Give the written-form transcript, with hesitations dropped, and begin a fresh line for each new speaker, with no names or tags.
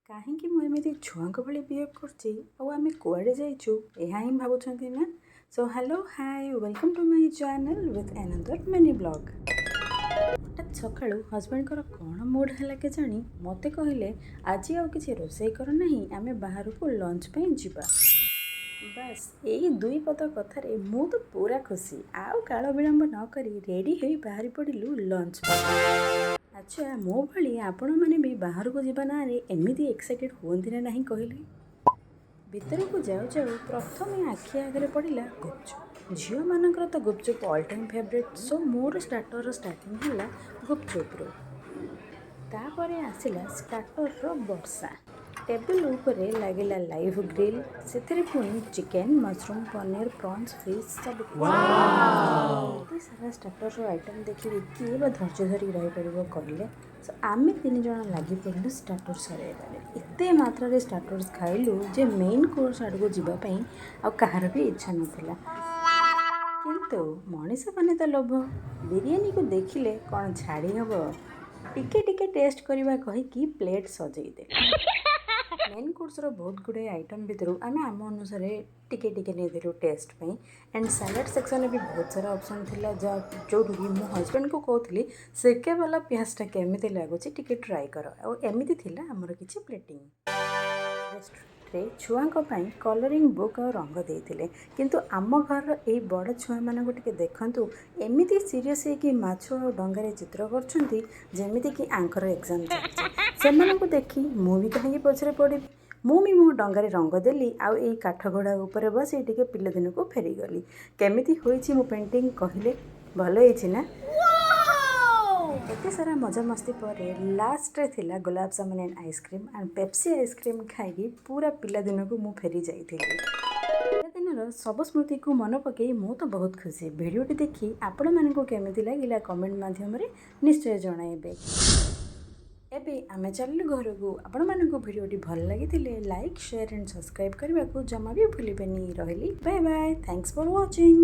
କାହିଁକି ମୁଁ ଏମିତି ଛୁଆଙ୍କ ଭଳି ବିହେଭ୍ କରୁଛି ଆଉ ଆମେ କୁଆଡ଼େ ଯାଇଛୁ, ଏହା ହିଁ ଭାବୁଛନ୍ତି ନା? So hello, hi, welcome to my channel with another mini vlog. ହଠାତ୍ ସକାଳୁ ହଜବେଣ୍ଡଙ୍କର କ'ଣ ମୁଡ଼୍ ହେଲା କେଜାଣି, ମୋତେ କହିଲେ, "ଆଜି ଆଉ କିଛି ରୋଷେଇ କର ନାହିଁ, ଆମେ ବାହାରକୁ ଲଞ୍ଚ ପାଇଁ ଯିବା।" ବାସ୍, ଏଇ ଦୁଇ ପଦ କଥାରେ ମୁଁ ତ ପୁରା ଖୁସି। ଆଉ କାଳ ବିଳମ୍ବ ନ କରି ରେଡ଼ି ହୋଇ ବାହାରି ପଡ଼ିଲୁ ଲଞ୍ଚ ପାଇଁ। ଆଚ୍ଛା, ମୋ ଭଳି ଆପଣମାନେ ବି ବାହାରକୁ ଯିବା ନାଁରେ ଏମିତି ଏକ୍ସାଇଟେଡ଼ ହୁଅନ୍ତି ନା ନାହିଁ କହିଲେ? ଭିତରକୁ ଯାଉ ଯାଉ ପ୍ରଥମେ ଆଖି ଆଗରେ ପଡ଼ିଲା ଗୁପଚୁପ୍। ଝିଅମାନଙ୍କର ତ ଗୁପଚୁପ୍ ଅଲ୍ ଟାଇମ୍ ଫେଭରେଟ୍। ସୋ ମୋର ଷ୍ଟାର୍ଟରର ଷ୍ଟାର୍ଟିଂ ହେଲା ଗୁପଚୁପ୍ରୁ। ତାପରେ ଆସିଲା ଷ୍ଟାର୍ଟରର ବର୍ଷା। ଟେବୁଲ୍ ଉପରେ ଲାଗିଲା ଲାଇଭ୍ ଗ୍ରିଲ୍। ସେଥିରେ ପୁଣି ଚିକେନ୍, ମସରୁମ୍, ପନିର, ପ୍ରନ୍ସ, ଫିସ୍ ସବୁ କିଛି। ଏତେ ସାରା ଷ୍ଟାର୍ଟରର ଆଇଟମ୍ ଦେଖିକି କିଏ ବା ଧୈର୍ଯ୍ୟ ଧରିକି ରହିପାରିବ କହିଲେ? ସୋ ଆମେ ତିନି ଜଣ ଲାଗି ପଡ଼ିଲୁ ଷ୍ଟାର୍ଟର ସରାଇବାରେ। ଏତେ ମାତ୍ରାରେ ଷ୍ଟାର୍ଟର୍ସ ଖାଇଲୁ ଯେ ମେନ୍ କୋର୍ସ ଆଡ଼କୁ ଯିବା ପାଇଁ ଆଉ କାହାର ବି ଇଚ୍ଛା ନଥିଲା। କିନ୍ତୁ ମଣିଷ ମାନେ ତ ଲୋଭ। ବିରିୟାନୀକୁ ଦେଖିଲେ କ'ଣ ଛାଡ଼ି ହେବ? ଟିକେ ଟିକେ ଟେଷ୍ଟ କରିବା କହିକି ପ୍ଲେଟ୍ ସଜେଇଦେଲେ। ମେନ୍ କୋର୍ସର ବହୁତ ଗୁଡ଼ିଏ ଆଇଟମ୍ ଭିତରୁ ଆମେ ଆମ ଅନୁସାରେ ଟିକେ ଟିକେ ନେଇଥିଲୁ ଟେଷ୍ଟ ପାଇଁ। ଆଣ୍ଡ ସାଲାଡ଼ ସେକ୍ସନରେ ବି ବହୁତ ସାରା ଅପସନ୍ ଥିଲା, ଯାହା ଯେଉଁଠୁକି ମୁଁ ହଜବେଣ୍ଡକୁ କହୁଥିଲି, ସେକେ ବାଲା ପିଆଜଟା କେମିତି ଲାଗୁଛି, ଟିକେ ଟ୍ରାଏ କର। ଆଉ ଏମିତି ଥିଲା ଆମର କିଛି ପ୍ଲେଟିଂ। ରେଷ୍ଟୁରାଣ୍ଟରେ ଛୁଆଙ୍କ ପାଇଁ କଲରିଂ ବୁକ୍ ଆଉ ରଙ୍ଗ ଦେଇଥିଲେ। କିନ୍ତୁ ଆମ ଘରର ଏଇ ବଡ଼ ଛୁଆମାନଙ୍କୁ ଟିକେ ଦେଖନ୍ତୁ, ଏମିତି ସିରିୟସ୍ ହେଇକି ମାଛ ଆଉ ଡଙ୍ଗାରେ ଚିତ୍ର କରୁଛନ୍ତି, ଯେମିତିକି ୟାଙ୍କର ଏକ୍ଜାମ୍ ଚାଲିଛି। ସେମାନଙ୍କୁ ଦେଖି ମୁଁ ବି କାହିଁକି ପଛରେ ପଡ଼ିବି? ମୁଁ ବି ମୋ ଡଙ୍ଗାରେ ରଙ୍ଗ ଦେଲି ଆଉ ଏଇ କାଠ ଘୋଡ଼ା ଉପରେ ବସି ଟିକେ ପିଲାଦିନକୁ ଫେରିଗଲି। କେମିତି ହୋଇଛି ମୋ ପେଣ୍ଟିଂ କହିଲେ? ଭଲ ହେଇଛି ନା? ଏତେ ସାରା ମଜାମସ୍ତି ପରେ ଲାଷ୍ଟରେ ଥିଲା ଗୋଲାପ jamun and ice cream and Pepsi ice cream ଖାଇକି ପୁରା ପିଲାଦିନକୁ ମୁଁ ଫେରି ଯାଇଥିଲି। ପିଲାଦିନର ସବୁ ସ୍ମୃତିକୁ ମନେ ପକାଇ ମୁଁ ତ ବହୁତ ଖୁସି। ଭିଡ଼ିଓଟି ଦେଖି ଆପଣମାନଙ୍କୁ କେମିତି ଲାଗିଲା, କମେଣ୍ଟ ମାଧ୍ୟମରେ ନିଶ୍ଚୟ ଜଣାଇବେ। ଏବେ ଆମେ ଚାଲିଲୁ ଘରକୁ। ଆପଣମାନଙ୍କୁ ଭିଡ଼ିଓଟି ଭଲ ଲାଗିଥିଲେ ଲାଇକ୍, ସେୟାର ଆଣ୍ଡ ସବସ୍କ୍ରାଇବ୍ କରିବାକୁ ଜମା ବି ଭୁଲିବେନି। ରହିଲି, bye bye, thanks for watching.